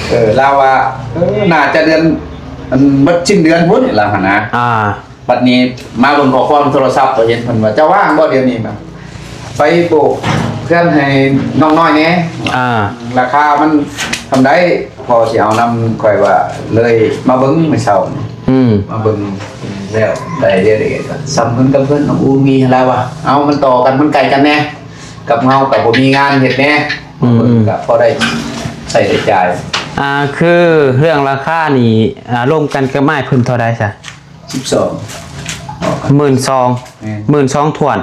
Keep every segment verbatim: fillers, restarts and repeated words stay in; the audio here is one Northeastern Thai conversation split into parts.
เออ ลาวว่า เออ น่าจะเดือน อัน หมดสิ้นเดือนพุ้น ลาวหั่นนะ อ่า บัดนี้มาเบิ่งข้อความโทรศัพท์ ก็เห็นเพิ่นว่า "เจ้าว่างบ่เดี๋ยวนี้?" มา "ไปโบกเพื่อนให้น้องน้อยแหน่" อ่า "ราคามันส่ำใด พอสิเอานำ" ข่อยว่า เลยมาเบิ่งมื้อเช้านี่ อืม มาเบิ่งแล้ว ได้เด้อ เด้อ ส่ำเพิ่นกับเพิ่นน้องอูมีหั่นล่ะว่า "เอา มันต่อกัน มันใกล้กันแหน่ กับเฮาก็บ่มีงานเฮ็ดแหน่ อืม เพิ่นก็พอได้ใช้ได้จ่าย" อ่า คือเรื่องราคานี่ อ่า ร่วมกันกับอ้ายเพิ่นเท่าใดซะ สิบสอง หมื่นสอง แม่น หมื่นสองถ้วน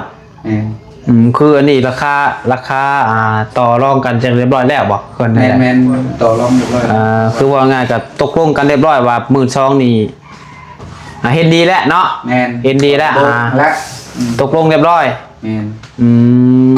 แม่น อืม คืออันนี้ราคา ราคา อ่า ต่อรองกันเรียบร้อยแล้วบ่ เพิ่น แม่น แม่น ต่อรองเรียบร้อย อ่า คือว่าง่ายก็ตกลงกันเรียบร้อยว่า หมื่นสองนี่ อ่า เห็นดีแล้วเนาะ แม่น เห็นดีแล้ว ตกลง อ่า แล้ว อืม ตกลงเรียบร้อย แม่น อืม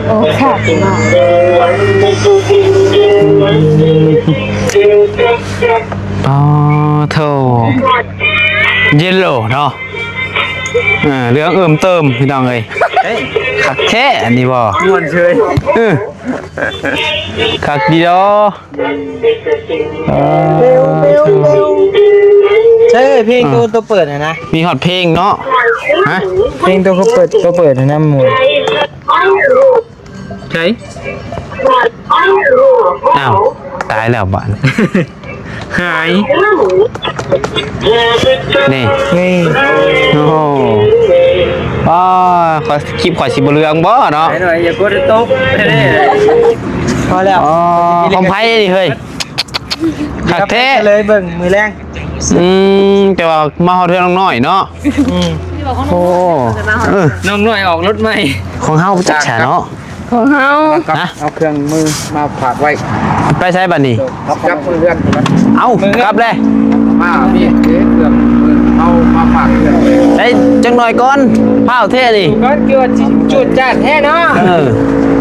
โอ้ คักเนาะ อ๋อ โธ่ เยลโล่เนาะ เออ เหลืองเอิ่มเติม พี่น้องเอ้ย เฮ้ย คักแท้อันนี้บ่ ม่วนเฉย เออ คักดีดอ เออ ใช่ เพลงตัว อ่ะ ตัวเปิดน่ะนะ มีฮอดเพลงเนาะ ฮะ เพลงตัวเขาเปิด ตัวเปิดน่ะนะ ม่วน ใช่ อ้าว ตายแล้วบาด หาย นี่ นี่ โอ้โห อ้า คลิปข่อยสิบ่เหลืองบ่เนาะ หายหน่อย อย่ากดให้ตก แน่ๆ พอแล้ว อ๋อ ของไผนี่เฮ้ย คักแท้ เลยเบิ่งมื้อแลง อืม แต่ว่ามาฮอดเทื่อนน้องน้อยเนาะ อืม โอ้ เออ น้องน้อยออกรถใหม่ ของเฮาจักแฉเนาะ ของเฮา นะ เอาเครื่องมือมาฝากไว้ ไปใช้บัดนี้ กลับเพื่อน เอ้า กลับเลย มา มีเครื่องมือเอามาฝากเพื่อน ไอ้ย จังหน่อยก่อน พาวแท้นี่ ก่อน คือว่าสิจูดจาดแท้เนาะ เออ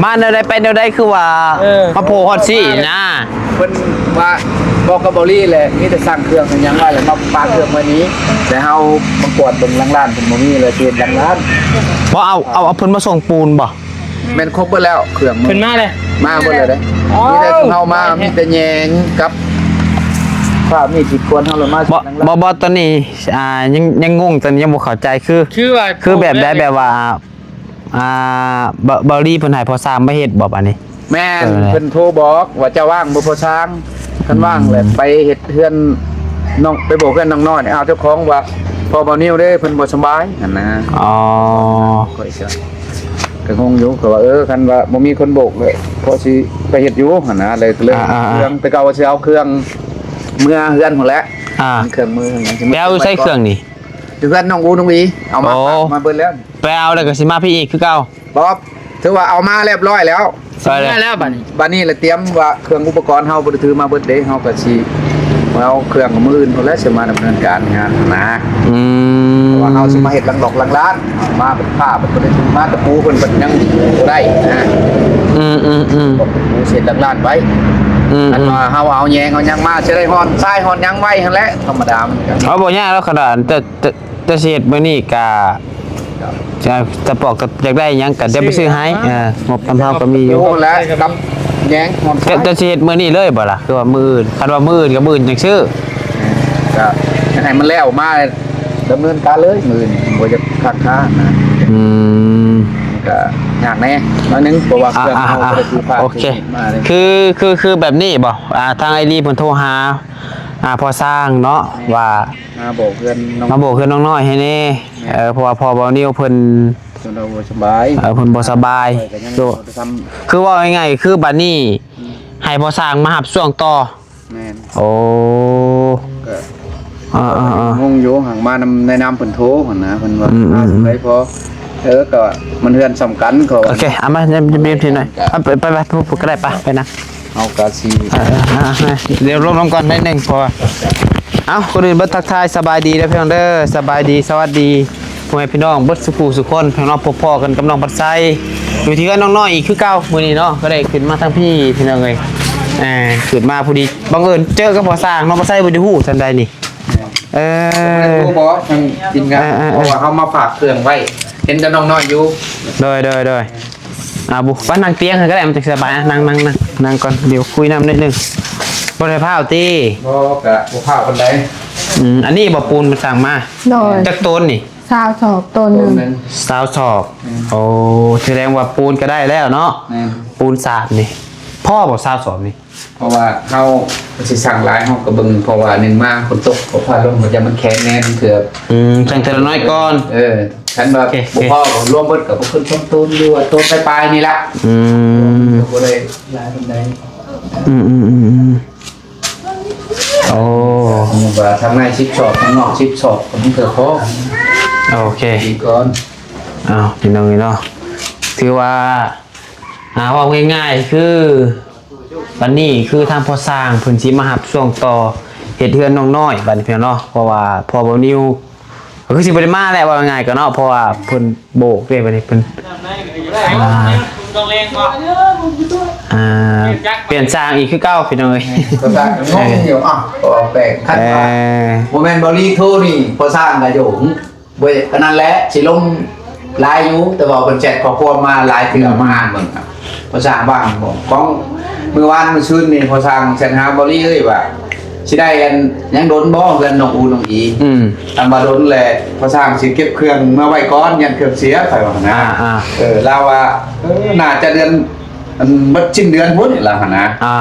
มาแนวใดไปแนวใด คือว่า เออ มาโผล่ฮอดซี่นะ เพิ่นว่าบอกกับเบาลี่แหละ มีแต่สั่งเครื่องหยังไว้แล้วมาปาเครื่องมื้อนี้ แต่เฮามากวดเบิ่งหลังร้านเพิ่นบ่มีเลย เปลี่ยนหลังร้าน บ่เอา เอา เอาเพิ่นมาส่งปูนบ่ แม่นครบเบิดแล้วเครื่องมือ เพิ่นมาเลย มาเบิดเลยเด้ อ๋อ มีแต่เฮามา มีแต่แยงกับผ้ามีดขีดข่วนเฮาเลยมา บ่ หลังร้าน บ่ บ่ ตอนนี้ อ่า ยัง ยังงง ตอนนี้ยังบ่เข้าใจ คือ คือว่า คือแบบใด แบบว่า อ่า เบา เบาลี่เพิ่นให้พ่อช่างมาเฮ็ดบ่บัดนี้ แม่น เออ เพิ่นโทรบอกว่าเจ้าว่างบ่พ่อช่าง คันว่างแหละ อืม ไปเฮ็ดเฮือนน้อง ไปโบกเฮือนน้องน้อย เอาเจ้าของว่าพ่อเบานิวเด้ เพิ่นบ่สำบายหั่นนะ อ๋อ ข้อยก็ ก็งงอยู่ ก็ว่า เออ คันว่าบ่มีคนโบกเลย พอสิไปเฮ็ดอยู่หั่นนะ เลย เลย อ่าๆๆ เครื่อง แต่เก่าว่าสิเอาเครื่องเมือเฮือนพุ่นแหละ อ่า เครื่องมือหยัง ไปเอาอยู่ไสเครื่องนี่ อยู่เฮือนน้องอูน้องอี เอามา โอ้ ฝากมาเบิดแล้ว ไปเอาแล้วก็สิมาพี่อีกคือเก่า บ่ ถือว่าเอามาเรียบร้อยแล้ว ไปเลย ได้แล้วบัดนี้ บัดนี้ละเตรียมว่าเครื่องอุปกรณ์เฮาบ่ได้ถือมาเบิดเด้ เฮาก็สิเอาเครื่องมื้ออื่นพุ้นแหละ สิมาดำเนินการงานนะ อืม เพราะว่าเฮาสิมาเฮ็ดหลังดอกหลังร้าน มาเป็นผ้าเป็นบ่ได้ถือมา ตะปูเพิ่นเพิ่นยังบ่ได้นะ อืมๆๆ ตะปูเสร็จหลังร้านไว้ อืมๆ อันว่าเฮาเอาแยงเอาหยังมา สิได้ฮอนทรายฮอนหยังไว้หั่นแหละ ธรรมดามันก็ เอาบ่ยากแล้วขนาด แต่ แต่ แต่สิเฮ็ดมื้อนี้กะ ครับ จะ จะปอก อยากได้หยังกะเดี๋ยวไปซื้อให้ ซื้อ เออ งบตำเฮาก็มีอยู่ โอ้ และกับแยงหอม แต่ แต่สิเฮ็ดมื้อนี้เลยบ่ล่ะ คือว่ามื้ออื่น คันว่ามื้ออื่นกับมื้ออื่นจังซื้อ ก็ให้มันแล้วมาดำเนินการเลย มื้ออื่นบ่จะคักค้านะ อืม ก็ยากแน่น้อยนึง เพราะว่าเครื่อง อ่า เฮา อ่า บ่ได้ถือผ้า โอเค ถือมีดมาเลย คือ คือ คือแบบนี้บ่ อ่า ทางไอ้ลีเพิ่นโทรหา อ่า พ่อช่างเนาะ ว่า มาโบกเฮือนน้อง มาโบกเฮือนน้องน้อยให้แน่ แม่น เออ เพราะว่าพ่อเบานิวเพิ่น เพิ่นบ่สบาย เออ เพิ่นบ่สบาย ข้อยก็ยัง โต บ่ได้ทำ คือเว้าง่ายๆ คือบัดนี้ อืม ให้พ่อช่างมารับช่วงต่อ แม่น โอ้ ก็ อ่าๆๆ งงอยู่ หังมานำ ในนามเพิ่นโทรหั่นนะ เพิ่นว่า อืมๆๆ อ่า สบายพอ เออ ก็มันเฮือนส่ำกัน เขา โอเค เอามา เยี่ยมๆ ทีหน่อย เอาไป ไป ไป พูดก็ได้ ไป ไปนะ เอากะสิ เออเออเออเออ เดี๋ยวลบลงก่อนนิดนึง เพราะว่า เอ้า คนอื่นบ่ทักทายสบายดีเด้อพี่น้องเด้อ สบายดี สวัสดี พ่อแม่พี่น้องเบิดสุขุสุคน พี่น้องพบพ้อกันกับน้องพัดไซ อยู่ที่เฮือนน้องน้อยอีกคือเก่า มื้อนี้เนาะ ก็ได้ขึ้นมาทางพี้ พี่น้องเอ้ย อ่า ขึ้นมาพอดี บังเอิญเจอกับพ่อสร้างเนาะ บ่ใส่บ่ได้ฮู้ซั่นใดนี่ เออ บ่ได้ฮู้บ่ ทางทีมงาน เออ เออ เออ เพราะว่าเฮามาฝากเครื่องไว้ เห็นแต่น้องน้อยอยู่ โดย โดย โดย อ่า บุ ไปนั่งเตียงกันก็ได้ มันจะสบาย อ่ะ นั่ง นั่ง นั่ง นั่งก่อน เดี๋ยวคุยนำนิดนึง บ่ได้พาวติ บ่ กะบ่พาวปานใด อืม อันนี้บ่ปูนมันสั่งมา โดย จักโตนนี่ ซาวสอบโตนหนึ่ง โตนหนึ่ง ซาวสอบ อืม โอ้ แสดงว่าปูนก็ได้แล้วเนาะ แม่น ปูนสาดนี่ พอบ่ ซาวสอบนี่ เพราะว่าเฮาสิสั่งหลาย เฮาก็เบิ่ง เพราะว่าหนึ่งมาฝนตก บ่พาลง มันจะมันแข็งแน่ มันเถื่อ อืม สั่งเทื่อละน้อยก่อน เออ คันว่า โอเค บ่พอ โอเค รวมเบิดก็บ่ขึ้นสองโตน หรือว่าโตนปลายๆนี่ละ อืม ก็บ่ได้หลายปานใด อืม อืม อืม อืม โอ้ สมมุติว่าทางในสิบสอบ ทางนอกสิบสอบ ก็มันก็พอ โอเค ดีก่อน อ้าว พี่น้องเนาะ ถือว่า อ่า เว้าง่ายๆ คือ วันนี้คือทางพ่อสร้างเพิ่นสิมารับช่วงต่อเฮ็ดเฮือนน้องน้อยบัดนี้พี่น้องเนาะ เพราะว่าพ่อบ่าวนิว ก็คือสิบ่ได้มาแล้ว ว่าง่ายๆ ก็เนาะ เพราะว่าเพิ่นโบกเด้บัดนี้เพิ่น อ่า อ่า เปลี่ยนช่างอีกคือเก่าพี่น้องเอ้ย ก็สร้างงงอยู่ อ่ะ ก็แปลก คันว่า เออ บ่แม่นบ่าวลีโทรนี่ พ่อสร้างก็อยู่ เว้ย อันนั้นแหละ สิลงหลายอยู่ แต่ว่าเพิ่นแชทข้อความมาหลายเทื่อ มาอ่านเบิ่งครับ พ่อสร้างว่างบ่ ของมื้อวาน มื้อซืนนี่ พ่อสร้างแชทหาบ่าวลีเอ้ยว่า สิได้อัน ยังโดนบ่ เฮือนน้องอูน้องอี อืม อันว่าโดนแหละ พ่อสร้างสิเก็บเครื่องมาไว้ก่อน ย่านเครื่องเสีย ข้อยว่านะ อ่า อ่า เออ ลาวว่า เออ น่าจะเดือน อัน หมดสิ้นเดือนพุ้น ลาวหั้นนะ อ่า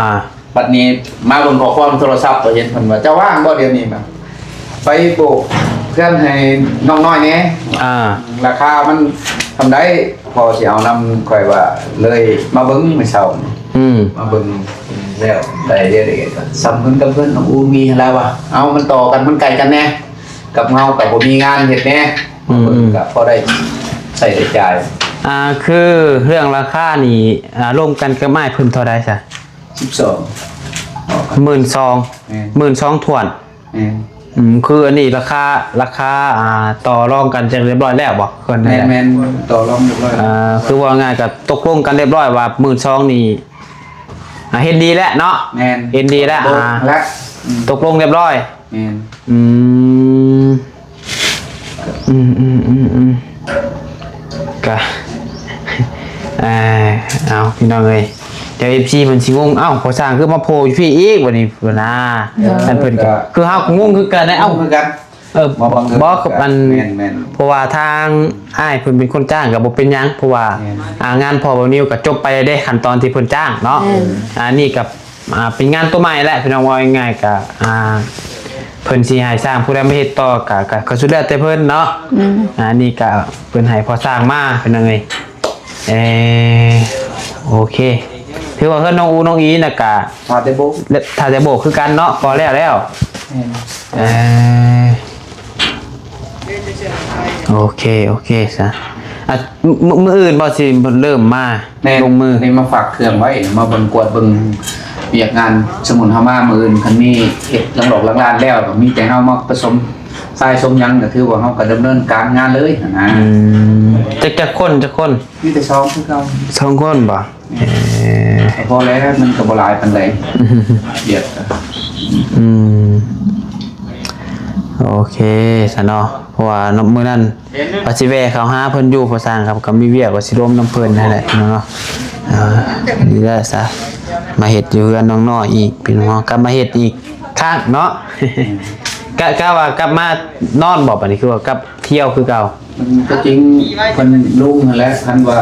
บัดนี้มาเบิ่งข้อความโทรศัพท์ ก็เห็นเพิ่นว่า "เจ้าว่างบ่เดี๋ยวนี้?" มา "ไปโบกเครื่องให้น้องน้อยแหน่" อ่า "ราคามันส่ำใด พอสิเอานำ" ข่อยว่า เลยมาเบิ่งมื้อเช้านี่ อืม มาเบิ่งแล้ว ได้เรียกได้ส่ำเพิ่นกับเพิ่นน้องอูมีหั่นล่ะว่า "เอา มันต่อกัน มันใกล้กันแหน่ กับเฮาก็บ่มีงานเฮ็ดแหน่ อืม เพิ่นก็พอได้ใช้ได้จ่าย" อ่า คือเรื่องราคานี่ อ่า ร่วมกันกับอ้ายเพิ่นเท่าใดซะ สิบสอง หมื่นสอง แม่น หมื่นสองถ้วน แม่น อืม คืออันนี้ราคา ราคา อ่า ต่อรองกันจั่งเรียบร้อยแล้วบ่ เพิ่นนั่นแหละ แม่น แม่น ต่อรองเรียบร้อย อ่า คือว่าง่ายก็ตกลงกันเรียบร้อยว่าหมื่นสองนี่ อ่า เห็นดีแล้วเนาะ แม่น เห็นดีแล้ว ตกลง อ่า แล้ว อืม ตกลงเรียบร้อย แม่น อืม อืม อืม อืม อืม ก็ เอ่อ เอา พี่น้องเอ้ย เดี๋ยว เอฟซี เพิ่นสิงง "เอ้า พ่อสร้างคือมาโผล่อยู่พี้อีก" บัดนี้ เพิ่นนะ เออ อันเพิ่นก็ ก็ คือเฮาก็งงคือกันนะ เอ้า งงคือกัน เออ บ่บังเอิญ บ่กับอัน แม่นๆ เพราะว่าทางอ้ายเพิ่นเป็นคนจ้างก็บ่เป็นหยัง เพราะว่า แม่น อ่า งานพ่อบ่าวนิวก็จบไปแล้วเด้ ขั้นตอนที่เพิ่นจ้างเนาะ แม่น อันนี้ก็ อ่า เป็นงานตัวใหม่แหละ พี่น้อง ว่าง่ายๆ ก็ อ่า เพิ่นสิให้สร้างผู้ใดมาเฮ็ดต่อ ก็ ก็ ก็สุดแล้วแต่เพิ่นเนาะ อืม อ่า นี่ก็เพิ่นให้พ่อสร้างมา พี่น้องเอ้ย เอ่อ โอเค ถือว่าเฮือนน้องอูน้องอีน่ะก็ ถ้าแต่โบก ถ้าแต่โบกคือกันเนาะ พอแล้วแล้ว แม่น เอ่อ โอเค โอเคซะ อ่ะ มื้อ มื้ออื่นบ่สิเริ่มมา แม่น ลงมือ นี่มาฝากเครื่องไว้ มาเบิ่งกวดเบิ่งเวียกงาน สมมุติเฮามามื้ออื่น คันมีเฮ็ดหลังหลอกหลังลานแล้ว ก็มีแต่เฮามาผสมทรายผสมหยัง ก็ถือว่าเฮาก็ดำเนินการงานเลยหั้นนะ อืม จัก จักคน จักคน มีแต่สองคือเก่า สองคนบ่ เอ่อ พอแล้ว มันก็บ่หลายปานใด เวียก อืม โอเคซะเนาะ เพราะว่ามื้อนั้นว่าสิแวะเข้าหาเพิ่นอยู่ พ่อสร้างครับ ก็มีเวียกว่าสิลมนำเพิ่นนั่นแหละเนาะ เออ นี่แหละซะ มาเฮ็ดอยู่เฮือนน้องน้อยอีก พี่น้อง กลับมาเฮ็ดอีกครั้งเนาะ กะ กะว่ากลับมานอนบ่ บัดนี้คือว่ากลับเที่ยวคือเก่า มันก็จริง เพิ่นลุงหั่นแหละ คันว่า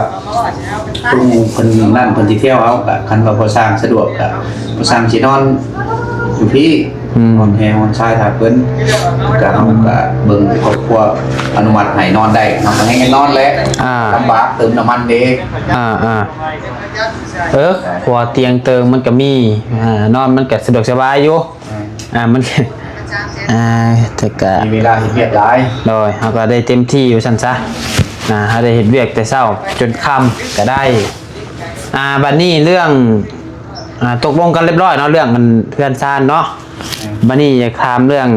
ลุงเพิ่นนั่น เพิ่นสิเที่ยวเอา กะคันว่าพ่อสร้างสะดวก กะพ่อสร้างสินอนอยู่พี้ อืม นอนแฮนอนชายถ้าเพิ่น กะเฮากะเบิ่งครอบครัวอนุมัติให้นอนได้ เฮาก็ให้นอนแหละ อ่า ลำบากเติมน้ำมันเด้ อ่า อ่า เออ เพราะว่าเตียงเติงมันก็มี อ่า นอนมันก็สะดวกสบายอยู่ อ่า อ่า มัน อ่า แต่ก็ มีเวลาเฮ็ดเวียกหลาย โดย เฮาก็ได้เต็มที่อยู่ซั่นซะ อ่า เฮาได้เฮ็ดเวียกแต่เช้าจนค่ำก็ได้ อ่า บัดนี้เรื่อง อ่า ตกลงกันเรียบร้อยเนาะ เรื่องมันเฮือนซานเนาะ บัดนี้อยากถามเรื่อง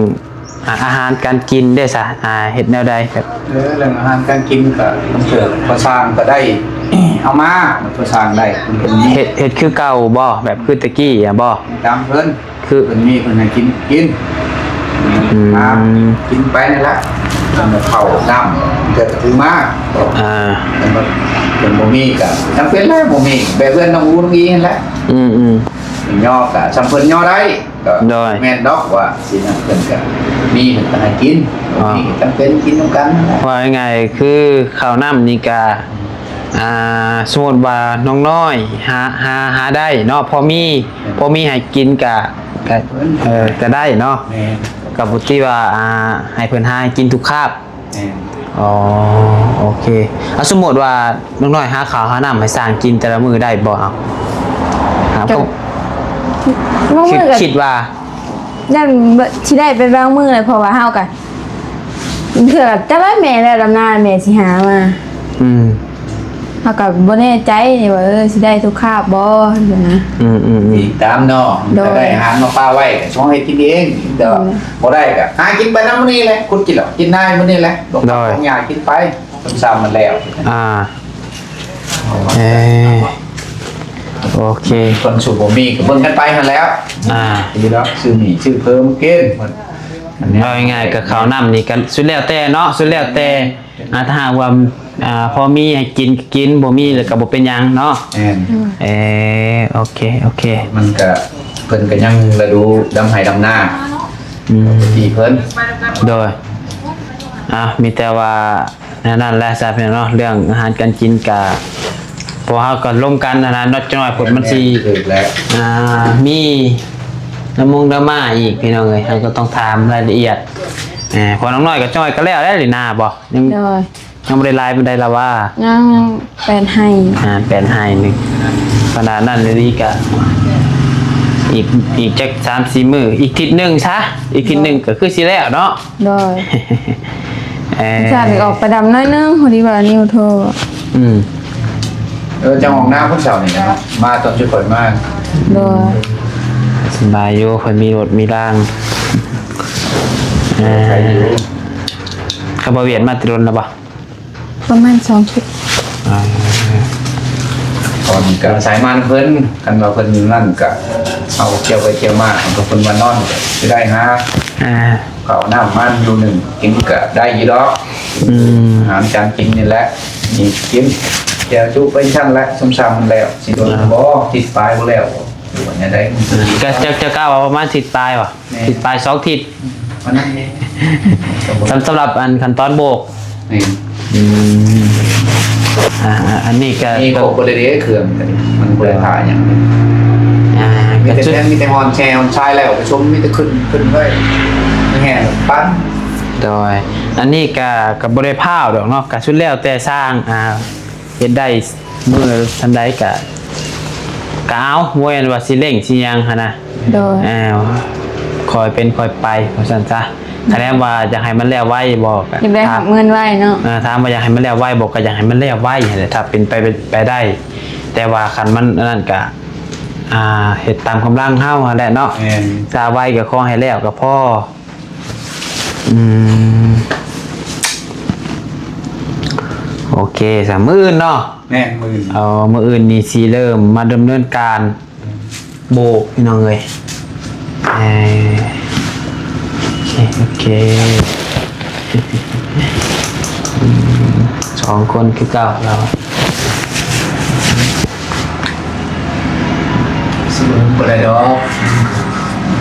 อ่า อาหารการกินเด้ซะ อ่า เฮ็ดแนวใดครับ เออ เรื่องอาหารการกินก็มันเกิดพ่อสร้างก็ได้ เอามา มันก็สร้างได้ มันเป็นมี เฮ็ด เฮ็ดคือเก่าบ่ แบบคือตะกี้อะบ่ ตามเพิ่น คือ เพิ่นมีเพิ่นให้กิน กิน อืม มา กินไปนี่ละ เพิ่นเอาข้าวน้ำเพิ่นก็ถือมา อ่า เพิ่นบ่ เพิ่นบ่มีก็จำเป็นแล้ว บ่มี แบบเพื่อนน้องอูน้องอีนั่นแหละ อืม อืม ย่อก็จำเพิ่นย่อได้ ก็ โดย แม่นดอกว่าสินะ เพิ่นก็มีเพิ่นก็ให้กิน อ๋อ มีก็จำเป็นกินนำกันนั่นแหละ ว่าง่ายๆ คือข้าวน้ำนี่ก็ อ่า สมมุติว่าน้องน้อยหา หา หาได้เนาะ พอมี อืม พอมีให้กินก็ ก็ เออ ก็ได้เนาะ แม่น ก็บ่ติว่า อ่า ให้เพิ่นหาให้กินทุกคาบ แม่น อ๋อ โอเค เอาสมมุติว่าน้องน้อยหาข้าวหาน้ำให้สร้างกินแต่ละมื้อได้บ่ เอา หา ก็ พวก บางมื้อก็ คิด คิดว่า ย่านบ่ สิได้เป็นบางมื้อเลย เพราะว่าเฮาก็ เทื่อจักแล้วแม่แล้วดำนาแม่สิหามา อืม เฮาก็บ่แน่ใจนี่ว่า เออ สิได้ทุกคาบบ่นะ อืม อืม อืม ติดตามเนาะ โดย ถ้าได้อาหารมาปะไว้ก็ส่งให้กินเอง แต่ว่า โดย บ่ได้ก็หากินไปนำมื้อนี้แหละ ขุดกินเหล้ากินนายมื้อนี้แหละ บ่ โดย ของยากินไป ซ้ำๆ มันแล้ว อ่า เออ โอเค คนสูบบ่มีก็เบิ่งกันไปหั่นแหล้ว อ่า อยู่ดอก ซื้อหมี่ซื้อเพิ่มกิน อันเนี้ย เอาง่ายๆ ก็ข้าวน้ำนี่ก็สุดแล้วแต่เนาะ สุดแล้วแต่ อ่า ถ้าหากว่า อ่า พอมีให้กินก็กิน บ่มีแล้วก็บ่เป็นหยังเนาะ แม่น เออ โอเค โอเค มันก็ เพิ่นก็ยังฤดูดำไร่ดำนา อืม ที่เพิ่น โดย อ่ะ มีแต่ว่า นั่นแหละซะพี่น้องเนาะ เรื่องอาหารการกินกะ พวกเฮาก็ร่วมกันนะนะ นอกจากน้อยผลมันสิ ถูกแล้ว อ่า มีน้ำมงน้ำมาอีกพี่น้องเอ้ย เฮาก็ต้องถามรายละเอียด เอ่อ พอน้องน้อยก็จ้อยก็แล้วได้หรือนาบ่ ยัง โดย ยังบ่ได้หลายปานใดละว่า ยัง ยังแปดไร่ อ่า แปดไร่หนึ่ง ขนาดนั้นเลยดีกะ อีก อีกจักสามสี่มื้อ อีกทิศหนึ่งซะ อีกทิศหนึ่งก็คือสิแล้วเนาะ โดย เอ่อ ชาติออกไปดำน้อยนึง พอดีว่านิวโทร อืม เออ จังหวะหน้าพวกเสานี่เนาะ มาตอนจุดข่อยมา โดย สบายอยู่ เพิ่นมีรถมีราง เออ ใครอยู่ เขาบ่เวียนมาติดรถแล้วบ่ ประมาณสองอาทิตย์ อ่า ตอนก็สายมานเพิ่น คันว่าเพิ่นนั่นก็เอาเกี่ยวไปเกี่ยวมา เอาเพิ่นมานอนก็สิได้หา อ่า ข้าวน้ำมันอยู่หนึ่งกินก็ได้อยู่ดอก อืม อาหารการกินนี่แหละ นี่กินแกวจุไปชั้นละ ซ้ำๆ มันแล้ว สิโดน อ่า บ่ ติดปลายบ่แล้ว อยู่อันนี้ได้ ก็จะ จะกล่าวว่าประมาณสิบปลายว่ะ แม่น สิบปลายสองทิศ วันนั้นนี่ สำ สำหรับอันขั้นตอนโบก นี่ อืม อ่า อันนี้ก็ นี่โบกบ่ได้เด้เครื่อง มันบ่ได้ผ่าหยัง อ่า มีแต่ ก็ชุด แท่ง มีแต่ฮอนแชร์ฮอนชายแล้ว ประชุมมีแต่ขึ้น ขึ้นไว้ แห้งปั้น โดย อันนี้ก็ ก็บ่ได้พาวดอกเนาะ ก็สุดแล้วแต่สร้าง อ่า เฮ็ดได้มื้อส่ำใดก็ ก็เอา บ่แม่นว่าสิเร่งสิหยังหั้นนะ โดย เอ่อ ค่อยเป็นค่อยไป ว่าซั่นซะ คะแนนว่าอยากให้มันแล้วไวบ่ก็ อยากได้ ถาม รับเงินไวเนาะ เอ่อ ถามว่าอยากให้มันแล้วไวบ่ก็อยากให้มันแล้วไวหั้นแหละ ถ้าเป็นไป ไปได้ แต่ว่าคันมันอันนั้นก็ อ่า เฮ็ดตามกำลังเฮาหั้นแหละเนาะ แม่น ถ้าไวก็ขอให้แล้วก็พอ อืม โอเค ซะ มื้ออื่นเนาะ แม่น มื้ออื่น เอ่อ มื้ออื่นนี่สิเริ่มมาดำเนินการ โบกพี่น้องเอ้ย เอ่อ โอเค โอเค อืม สองคนคือเก่าเรา สิบ่ได้ดอก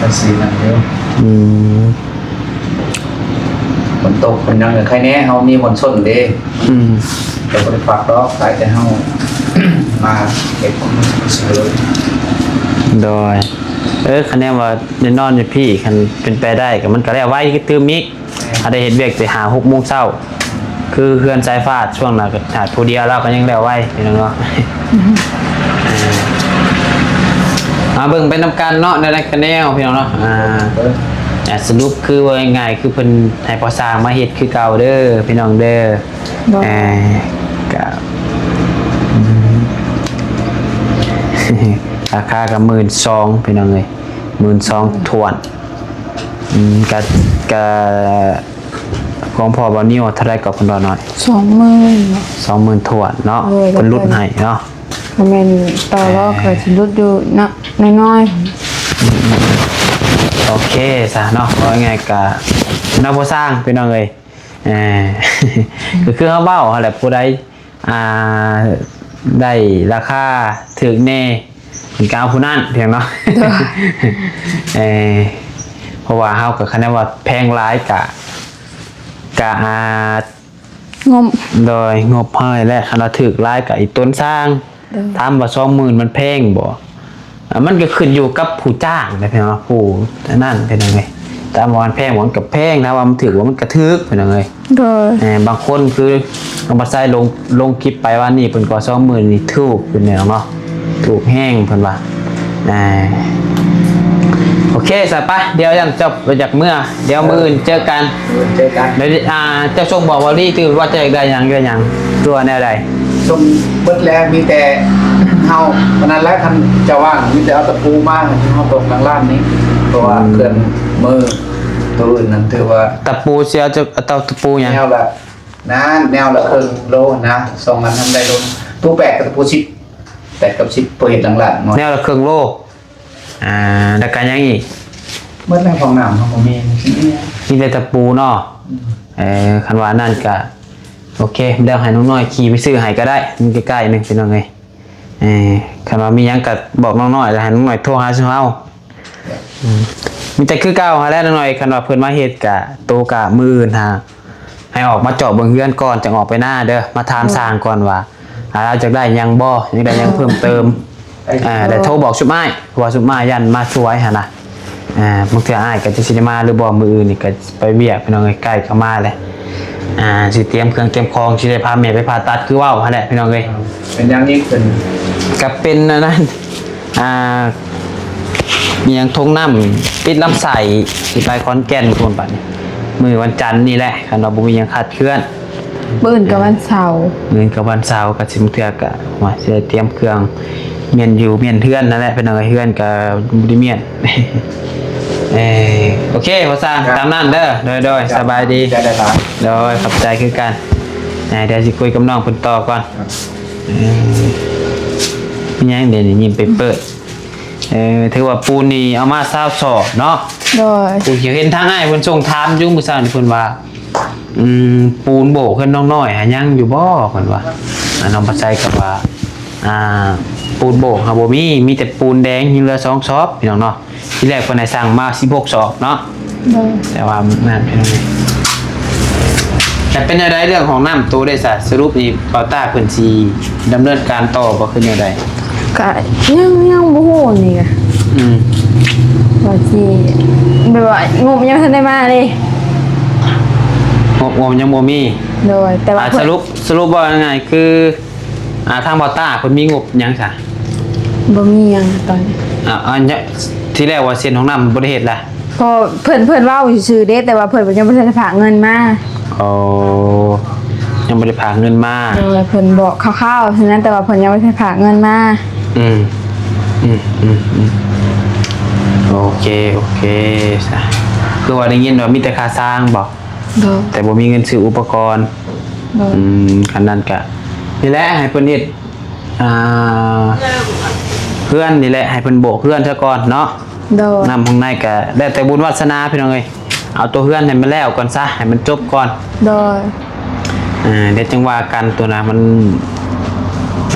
ภาษีนั่นเด้อ อืม ฝนตกฝนหยังก็ใครแน่ เฮามีบ่อนซ่อนเด้ อืม แต่บ่ได้ฝากดอก ขายแต่เฮา มาเก็บของซื้อ โดย เออ คะแนนว่าได้นอนอยู่พี่ คันเป็นไปได้ก็มันก็แล้วไวคือตื่มอีก ถ้าได้เฮ็ดเวียกแต่ห้าหกโมงเช้า คือเฮือนสายฟ้าช่วงนั้นก็หาผู้เดียวเราก็ยังแล้วไวพี่น้องเนาะ อ่า มาเบิ่งไปนำกันเนาะ ในรายการแนวพี่น้องเนาะ อ่า อ่า สรุปคือว่าง่ายๆ คือเพิ่นให้พ่อสร้างมาเฮ็ดคือเก่าเด้อพี่น้องเด้อ บ่ เอ่อ ก็ อืม ราคาก็หมื่นสองพี่น้องเอ้ย หมื่นสองถ้วน อืม ก็ ก็ ของพ่อบ่าวนิวเท่าไรก็เพิ่นว่าน้อย สองหมื่น สองหมื่นถ้วนเนาะ โอ้ย เพิ่นลดให้เนาะ ก็แม่นต่อรองก็สิลดอยู่นะน้อย โอเคซะเนาะ ว่าไงกะเนาะ พ่อสร้างพี่น้องเอ้ย เออ ก็คือเขาเว้าหั่นแหละ ผู้ใด อ่า ได้ราคาถูกแน่ เพิ่นก็เอาผู้นั้นเพียงเนาะ เออ เพราะว่าเฮาก็คะแนนว่าแพงหลายกะ กะ อ่า งม โดยงบเฮานี่แหละ คันว่าถูกหลายกะอีต้นสร้าง โดย ถามว่าสองหมื่นมันแพงบ่ อ่ะ มันก็ขึ้นอยู่กับผู้จ้างนะพี่น้อง ผู้นั่นเป็นยังไง ถามว่ามันแพงบ่ มันก็แพง ถามว่ามันถูกบ่ มันก็ถูกเป็นยังไง โดย เออบางคนคือเอามาใส่ลง ลงคลิปไปว่านี่เพิ่นก็สองหมื่นนี่ถูกอยู่แล้วเนาะ ถูกแฮงเพิ่นว่า อ่า โอเค ซะปะ เดี๋ยวยังจบไปจากเมื่อ เดี๋ยวมื้ออื่นเจอกัน เจอกัน เดี๋ยว อ่า เจ้าส่งบอกว่านี่คือว่าจะอยากได้หยัง ได้หยัง ตัวแนวใด ส่งเบิดแล้ว มีแต่เฮาเท่านั้นแหละ คันจะว่าง มีแต่เอาตะปูมา เฮาตกหลังล้านนี้ เพราะว่าเครื่องมือตัวอื่นนั้นถือว่า ตะปูเสียจะเอาตะปูหยัง แนวละนะ แนวละครึ่งโลนะ สองอันนั้นได้โล ตู้แปดกับตะปูสิบ แปดกับสิบ พอเฮ็ดหลังล้านเนาะ แนวละครึ่งโล อ่า แล้วก็ยังอีก เบิดแล้ว ของน้ำเฮาบ่มี มีแต่ตะปูเนาะ เออ คันว่านั่นก็ โอเค เดี๋ยวให้น้องน้อยขี่ไปซื้อให้ก็ได้ มันใกล้ๆนึงพี่น้องเอ้ย เออ คันว่ามีหยังก็บอกน้องน้อย แล้วให้น้องน้อยโทรหาซุเฮา อืม มีแต่คือเก่าหั่นแหละน้องน้อย คันว่าเพิ่นมาเฮ็ดก็ โตก็มื้ออื่นหา ให้ออกมาเจาะเบิ่งเฮือนก่อน จั่งออกไปนาเด้อ มาถามช่างก่อนว่า อ่า เราจะได้หยังบ่ อยากได้หยังเพิ่มเติม อ่า แต่โทรบอกซุมอ้าย เพราะว่าซุมอ้ายย่านมาช่วยหั่นนะ อ่า บางเทื่ออ้ายก็จะสิได้มาหรือบ่ มื้ออื่นนี่ก็ไปเวียกพี่น้องเอ้ย ใกล้เข้ามาแล้ว อ่า สิเตรียมเครื่องเตรียมของ สิได้พาแม่ไปผ่าตัดคือเว้าหั่นแหละพี่น้องเอ้ย เป็นยังนี้เป็น ก็เป็นอันนั้น อ่า มีหยังทงน้ำติดลำไส้ สิไปขอนแก่นพู้นบัดนี้ มื้อวันจันทร์นี่แหละ คันว่าบ่มีหยังคลาดเคลื่อน มื้ออื่นก็วันเสาร์ มื้อกับวันเสาร์ก็สิบางเทื่อก็ว่าสิได้เตรียมเครื่อง เมียนอยู่เมียนเฮือนนั่นแหละ พี่น้องเอ้ย เฮือนก็บ่ได้เมียน เออ โอเค พ่อสร้าง ตามนั้นเด้อ โดย โดย สบายดี จะได้ตาม โดย ขอบใจคือกัน อ่า เดี๋ยวสิคุยกับน้องเพิ่นต่อก่อน เออ มีหยังเดี๋ยวนี้ยิ้มไปเปิด เออ ถือว่าปูนนี่เอามาซาวสอบเนาะ โดย ผู้เขียวเห็นทางอ้ายเพิ่นส่งถามอยู่มื้อเช้านี่เพิ่นว่า อืม ปูนโบกเพิ่นน้องน้อยหายังอยู่บ่เพิ่นว่า อ่า น้องปัจจัยก็ว่า อ่า ปูนโบกหาบ่มี มีแต่ปูนแดงยังเหลือสองสอบพี่น้องเนาะ ทีแรกเพิ่นให้สั่งมาสิบหกสอบเนาะ โดย แต่ว่านั่นพี่น้อง แต่เป็นอะไรเรื่องของน้ำตัวได้สะ สรุปนี่เปาต้าเพิ่นสิดำเนินการต่อบ่คือแนวใด ก็ยังยังบ่ฮู้นี่ก็ อืม ว่าสิแบบว่างบยังทันได้มาเลย งบงบยังบ่มี โดย แต่ว่า อ่ะ สรุปสรุปว่าง่ายๆคือ อ่า ทางเปาต้าเพิ่นมีงบหยังซะ บ่มีหยังตอนนี้ อ่าอันเนี้ยที่แรกว่าเซ็นของน้ำบ่ได้เฮ็ดล่ะ เพราะเพิ่นเพิ่นเว้าซื่อๆเด้ แต่ว่าเพิ่นยังบ่ทันได้ฝากเงินมา โอ้ ยังบ่ได้ฝากเงินมา โดย เพิ่นบอกคร่าวๆเท่านั้น แต่ว่าเพิ่นยังบ่ทันฝากเงินมา อืม อืม อืม อืม โอเค โอเคซะ คือว่าได้ยินว่ามีแต่ค่าสร้างบ่ โดย แต่บ่มีเงินซื้ออุปกรณ์ โดย อืม คันนั้นกะ นี่แหละ ให้เพิ่นเฮ็ด อ่า เฮือนนี่แหละ ให้เพิ่นโบกเฮือนซะก่อนเนาะ โดย น้ำข้างในกะ แล้วแต่บุญวาสนาพี่น้องเอ้ย เอาตัวเฮือนให้มันแล้วก่อนซะ ให้มันจบก่อน โดย อ่า เดี๋ยวจั่งว่ากันตัวนะ มัน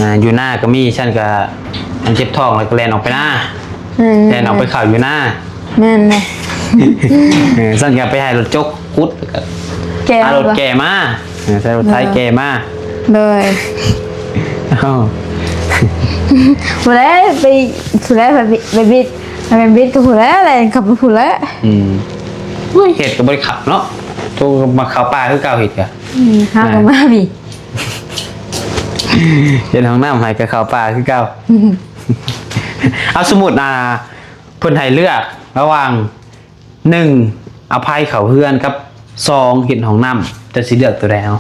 อ่า อยู่นาก็มี ฉันก็ มันเจ็บท้องแล้วก็แล่นออกไปนา อืม แล่นออกไปเข้าอยู่นา แม่นเลย เออ ฉันก็ไปให้รถจกขุด แก เอารถแก่มา เออ ใช้รถไถแก่มา โดย อ้าว ผู้ใดไปผู้ใดไปบิดไปบิดไปบิดก็ผู้ใดอะไรขับไปผู้ใด อืม เฮ้ย เฮ็ดก็บ่ได้ขับเนาะ ตัวมาเข้าป่าคือเก่า เฮ็ดกะ อืมหาก็มาพี่ เฮ็ดห้องน้ำให้ก็เข้าป่าคือเก่า เอาสมมุติ อ่า เพิ่นให้เลือกระหว่าง หนึ่ง เอาไผเข้าเฮือนกับ สอง เฮ็ดห้องน้ำ เจ้าสิเลือกตัวใดเอา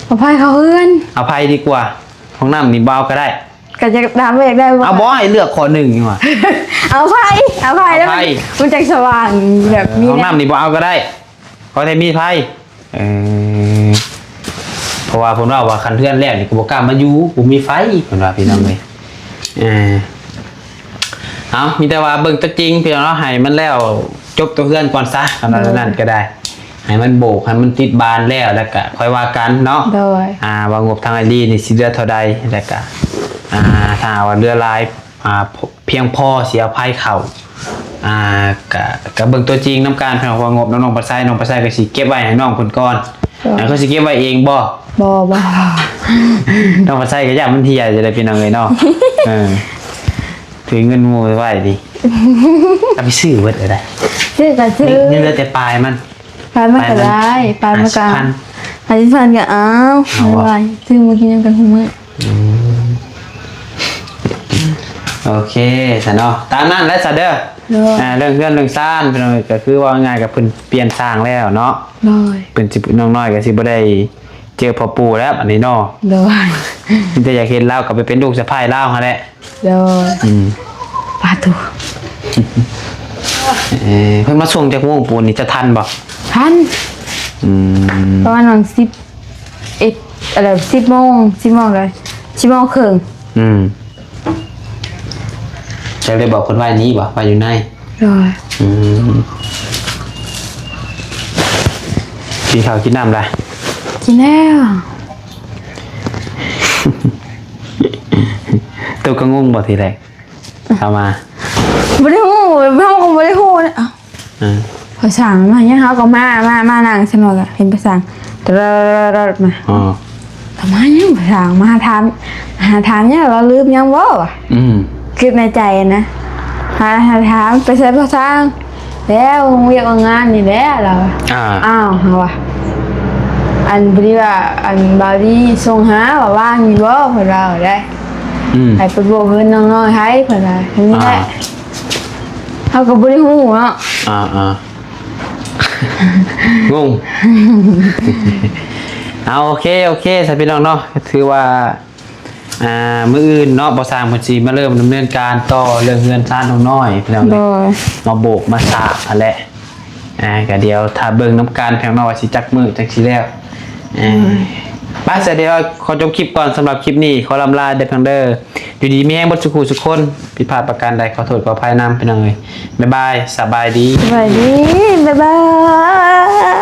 เอาไผเข้าเฮือน เอาไผดีกว่า ห้องน้ำนี่บ่เอาก็ได้ ก็จะถามว่าอยากได้บ่ เอาบ่ให้เลือกข้อหนึ่งดีกว่า เอาไผเอาไผแล้วมัน เอาไผ มันจังสว่างแบบมี ห้องน้ำนี่บ่เอาก็ได้ ขอแต่มีไผ เออ เพราะว่าเพิ่นว่า ว่าคันเฮือนแล้วนี่ก็บ่กล้ามาอยู่ บ่มีไฟ เพิ่นว่า พี่น้องเอ้ย เออ เอา มีแต่ว่าเบิ่งตัวจริงพี่น้องเนาะ ให้มันแล้วจบตัวเฮือนก่อนซะ คันว่า โดย นั้นก็ได้ ให้มันโบก ให้มันติดบานแล้ว แล้วก็ค่อยว่ากันเนาะ โดย อ่า ว่างบทางไอ้ลีนี่สิเหลือเท่าใด แล้วก็ อ่า ถ้าว่าเหลือหลาย อ่า เพียงพอสิเอาไผเข้า อ่า ก็ ก็เบิ่งตัวจริงนำกัน เพียงว่างบน้องๆ ปัดไซ น้องปัดไซก็สิเก็บไว้ให้น้องเพิ่นก่อน โดย อ่า เขาสิเก็บไว้เองบ่ บ่ บ่ น้องปัดไซก็ย่านมันเหี่ยจะได้พี่น้องเอ้ยเนาะ เออ ถือเงินหมู่ไว้ดิ เอาไปซื้อเบิดเลยได้ ซื้อก็ซื้อ นี่ นี่เหลือแต่ปลายมัน ปลายมันก็ได้ ปลายมันก็ ห้าสิบพัน ห้าสิบพันก็เอา เอาวะ ไม่เป็นไร ซื้อมากินนำกันทุกมื้อ อืม โอเคซะเนาะ ตามนั้นแหละซะเด้อ โดย อ่า เรื่องเฮือนเรื่องซาน พี่น้อง ก็คือว่าง่ายๆ ก็เพิ่นเปลี่ยนสร้างแล้วเนาะ โดย เพิ่นสิ น้องน้อยก็สิบ่ได้เจอพ่อปู่แล้ว อันนี้เนาะ โดย มีแต่อยากเห็นลาวก็ไปเป็นลูกสะใภ้ลาวหั่นแหละ โดย อืม ปาโธ่ เออ เพิ่นมาส่งจักโมงปูนนี่ จะทันบ่ ทัน อืม ประมาณหว่าง สิบเอ็ด อะไร สิบโมง สิบโมงเลย สิบโมงครึ่ง อืม จะได้บอกเพิ่นว่านี้บ่ ว่าอยู่ใน โดย อืม กินข้าวกินน้ำละ กินแล้ว ตัวก็งงบ่ทีแรก เอามา บ่ได้ฮู้ เฮาก็บ่ได้ฮู้นะ อ่า ภาษามาเนี่ย เฮาก็มา มา มานั่งสนุกอะ เห็นภาษา ตะเริดมา อ๋อ ทำไมยังภาษามาถาม หาถามเนี่ย เราลืมยังบ่วะ อืม คิดในใจนะ หา หาถามไปใส่ภาษา แล้วเวียกงานนี่แหละเรา อ่า อ้าว เฮาว่า อันพอดีว่า อันบ่าวดีส่งหาว่าว่างอยู่บ่ เพิ่นว่าได้ อืม ให้ไปโบกเฮือนน้องน้อยให้ เพิ่นว่า อย่างนี้แหละ อ่า เฮาก็บ่ได้ฮู้เนาะ อ่า อ่า งง เอา โอเค โอเค ซะพี่น้องเนาะ ก็ถือว่า อ่า มื้ออื่นเนาะ บ่าวสร้างเพิ่นสิมาเริ่มดำเนินการต่อเรื่องเฮือนซานน้องน้อย พี่น้อง โดย มาโบกมาสากหั่นแหละ อ่า ก็เดี๋ยวถ้าเบิ่งนำกัน พี่น้องเนาะ ว่าสิจักมื้อจังสิแล้ว เออ อืม ไป ซะเดี๋ยวขอจบคลิปก่อน สำหรับคลิปนี้ ขอลำลาเด้อพี่น้องเด้อ อยู่ดีมีแฮงเบิดสุขุสุขคน ผิดพลาดประการใดขอโทษขออภัยนำ พี่น้องเอ้ย บ๊ายบาย สบายดี สบายดี บ๊ายบาย